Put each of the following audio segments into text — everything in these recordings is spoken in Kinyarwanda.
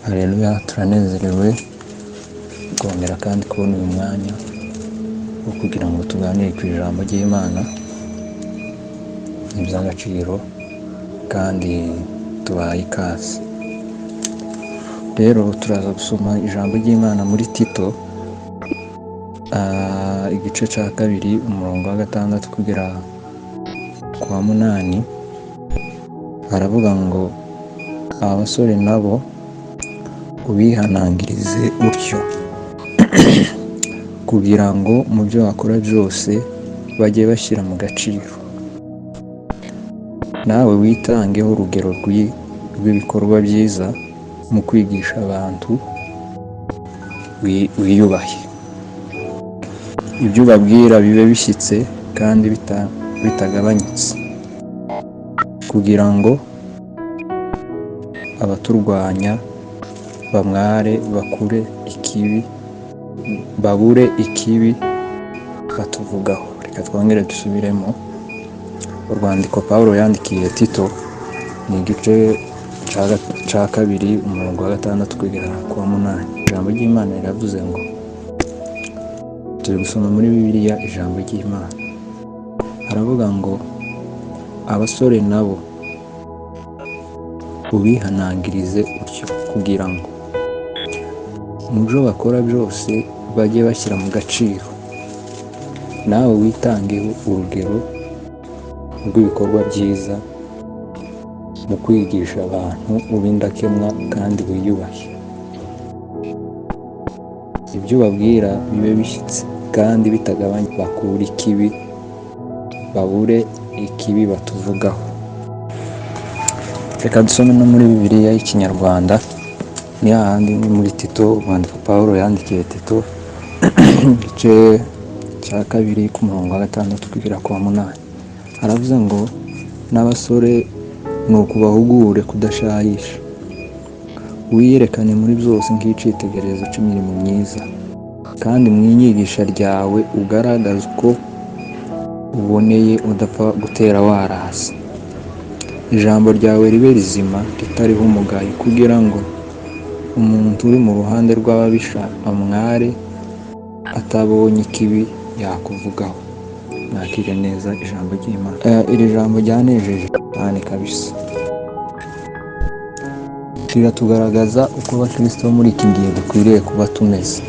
Haleluya, turanezerewe kongera kandi kubona uyu mwanya wo kugira ngo tuganire ku ijambo ry'Imana. Ni iby'agaciro kandi tubahaye ikaze. Rero turaza gusoma ijambo ry'Imana muri Tito, igice cya 2 umurongo wa 6 kugera ku wa 8. Haravuga ngo abasore nabo ubihanangirize utyo, kugira ngo mu byo bakora byose bajye bashyira mu gaciro. Nawe witangeho urugero rw'ibikorwa byiza mu kwigisha abantu, wiyubahe. Ibyo ubabwira bibe bishyitse kandi bitagabanyutse, kugira ngo abaturwanya bamware bakure ikibi, babure ikibi batuvugaho. Reka twongere dusubiremo urwandiko Pawulo yandikiye Tito, ni igice cya 2 umurongo wa 6 kugera ku wa 8. Ijambo ry'Imana riravuze ngo, turi gusoma muri Bibiliya ijambo ry'Imana, haravuga ngo abasore nabo ubihanangirize utyo, kugira ngo mu byo bakora byose bajye bashyira mu gaciro. Nawe witangeho urugero rw'ibikorwa byiza mu kwigisha abantu, ube indakemwa kandi wiyubahe. Ibyo ubabwira bibe bishyitse kandi bitagabanya, bakure ikibi, babure ikibi batuvugaho. Reka dusome no muri Bibiliya y'Ikinyarwanda, ni hahandi ni muri Tito, urwandiko Pawulo yandikiye Tito, igice cya 2 ku murongo wa 6 kugera ku wa 8. Haravuze ngo n'abasore ni ukubahugure kudashayisha, wiyerekane muri byose nk'icyitegererezo cy'imirimo myiza, kandi mu inyigisha ryawe ugaragaze uko uboneye, udapfa gutera warasa. Ijambo ryawe ribe rizima ritariho umugayo, kugira ngo umuntu uri mu ruhande rw'ababisha amware atabonye ikibi yakuvugaho. Mwakire neza ijambo ry'Imana. Iri jambo ryanejeje cyane kabisa, riratugaragaza uko abakristo bo muri iki gihe dukwiriye kuba tumeze.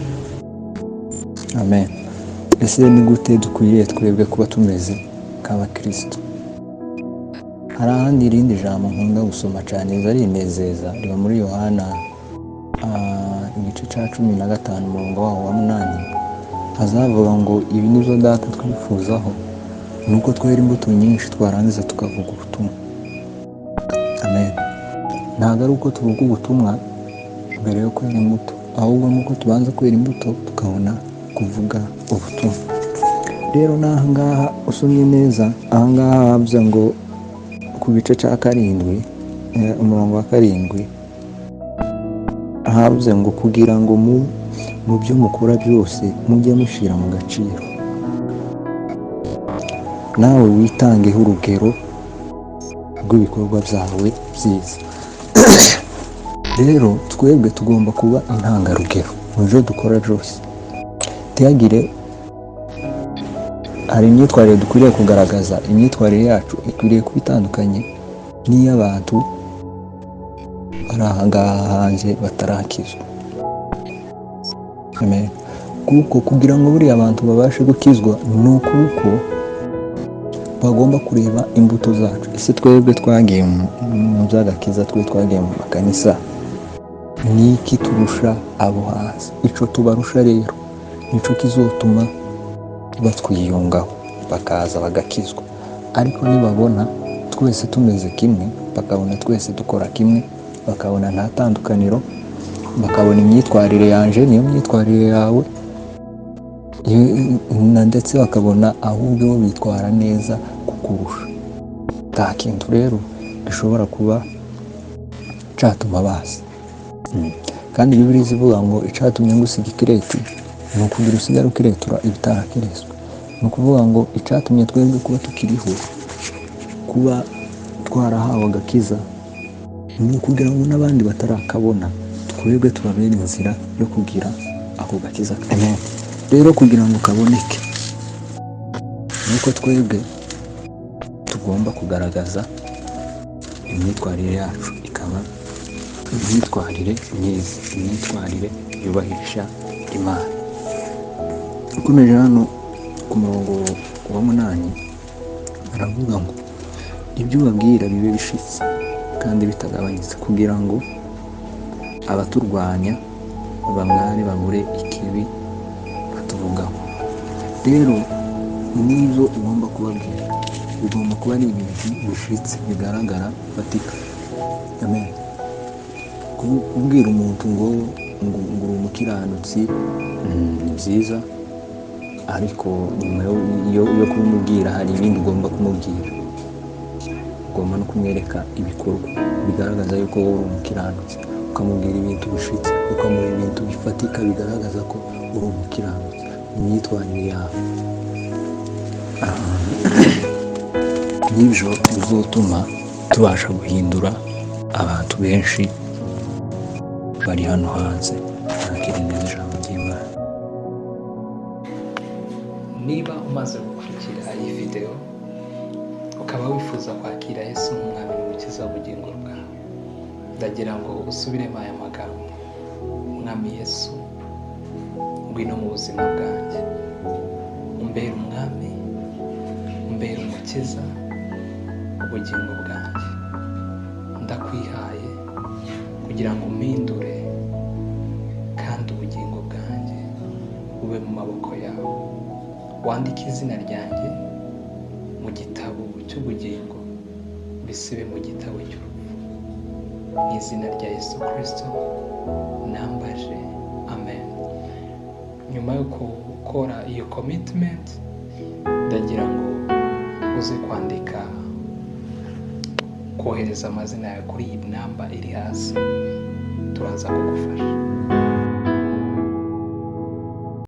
Amen. Ese ni gute dukwiriye twebwe kuba tumeze nk'abakristo? Hari ahandi irindi jambo nkunda gusoma cyane riza rinezeza, riba muri Yohana igice cya 15 umurongo waho wa 8. Hazavuga ngo ibi nibyo Data twifuzaho, ni uko twera imbuto nyinshi twarangiza tukavuga ubutumwa. Amen. Ntabwo ari uko tuvuga ubutumwa mbere yo kwera imbuto, ahubwo ni uko tubanza kwera imbuto tukabona kuvuga ubutumwa. Rero n'aha ngaha usomye neza, aha ngaha havuze ngo ku gice cya 7 umurongo wa 7, havuze ngo kugira ngo mu byo mukora byose mujye mushyira mu gaciro. Nawe witangeho urugero rw'ibikorwa byawe byiza. Rero twebwe tugomba kuba intangarugero mu byo dukora byose. Ntihagire, hari imyitwarire dukwiriye kugaragaza, imyitwarire yacu ikwiriye kuba itandukanye n'iy'abantu bari aha ngaha hanze batarakizwa. Amen. Kuko kugira ngo buriya abantu babashe gukizwa ni uko bagomba kureba imbuto zacu. Ese twebwe twagiye mu by'agakiza, twe twagiye mu makanisa, ni iki turusha abo hanze? Ico tubarusha rero nico kizotuma batwiyungaho bakaza bagakizwa. Ariko nibabona twese tumeze kimwe, bakabona twese dukora kimwe, bakabona nta tandukaniro, bakabona imyitwarire yanje niyo myitwarire yawe, na ndetse bakabona ahubwo bo bitwara neza kukurusha, nta kintu rero gishobora kuba catuma baza. Kandi Bibiliya ivuga ngo icatumye ngusiga ikireti ni ukugira usigare ukiretura ibitarakireswe. Ni ukuvuga ngo icatumye twebwe kuba tukiriho, kuba twarahawe agakiza, ni ukugira ngo n'abandi batarakabona Twebwe tubabere inzira yo kugira ako gakiza. Amen. Rero kugira ngo kaboneke, nuko twebwe tugomba kugaragaza imyitwarire yacu ikaba imyitwarire myiza, imyitwarire yubahisha Imana. Ukomeje hano ku murongo wa 8 aravuga ngo ibyo ubabwira bibe bishitse kandi bitagabanyitse, kugira ngo abaturwanya bamware babure ikibi batuvugaho. Rero n'ibyo ugomba kubabwira bigomba kuba ari ibintu bishitse, bigaragara, bifatika. Amen. Kubwira umuntu ngo uri umukiranutsi ni byiza, ariko nyuma yo kubimubwira hari ibindi ugomba kumubwira. Ugomba no kumwereka ibikorwa bigaragaza yuko wowe uri umukiranutsi, ukamubwira ibintu bishitse, ukamuha ibintu bifatika bigaragaza ko uri umukiranutsi mu myitwarire yawe. N'ibyo bizotuma tubasha guhindura abantu benshi bari hano hanze. Nakire neza ijambo ry'Imana. Niba umaze gukurikira iyi video ukaba wifuza kwakira Yesu nk'umwami n'umukiza w'ubugingo bwawe, ndagira ngo usubiremo aya magambo: Mwami Yesu, ngwino mu buzima bwanjye, umbere umwami, umbere umukiza ubugingo bwanjye, ndakwihaye kugira ngo umpindure kandi ubugingo bwanjye bube mu maboko yawe. Wandike izina ryanjye mu gitabo cy'ubugingo, urisibe mu gitabo cy'urupfu. Mu izina rya Yesu Kristo nambaje, amen. Nyuma yo gukora iyo commitment, ndagira ngo uze kwandika, kohereza amazina yawe kuri iyi namba iri hasi, turaza kugufasha.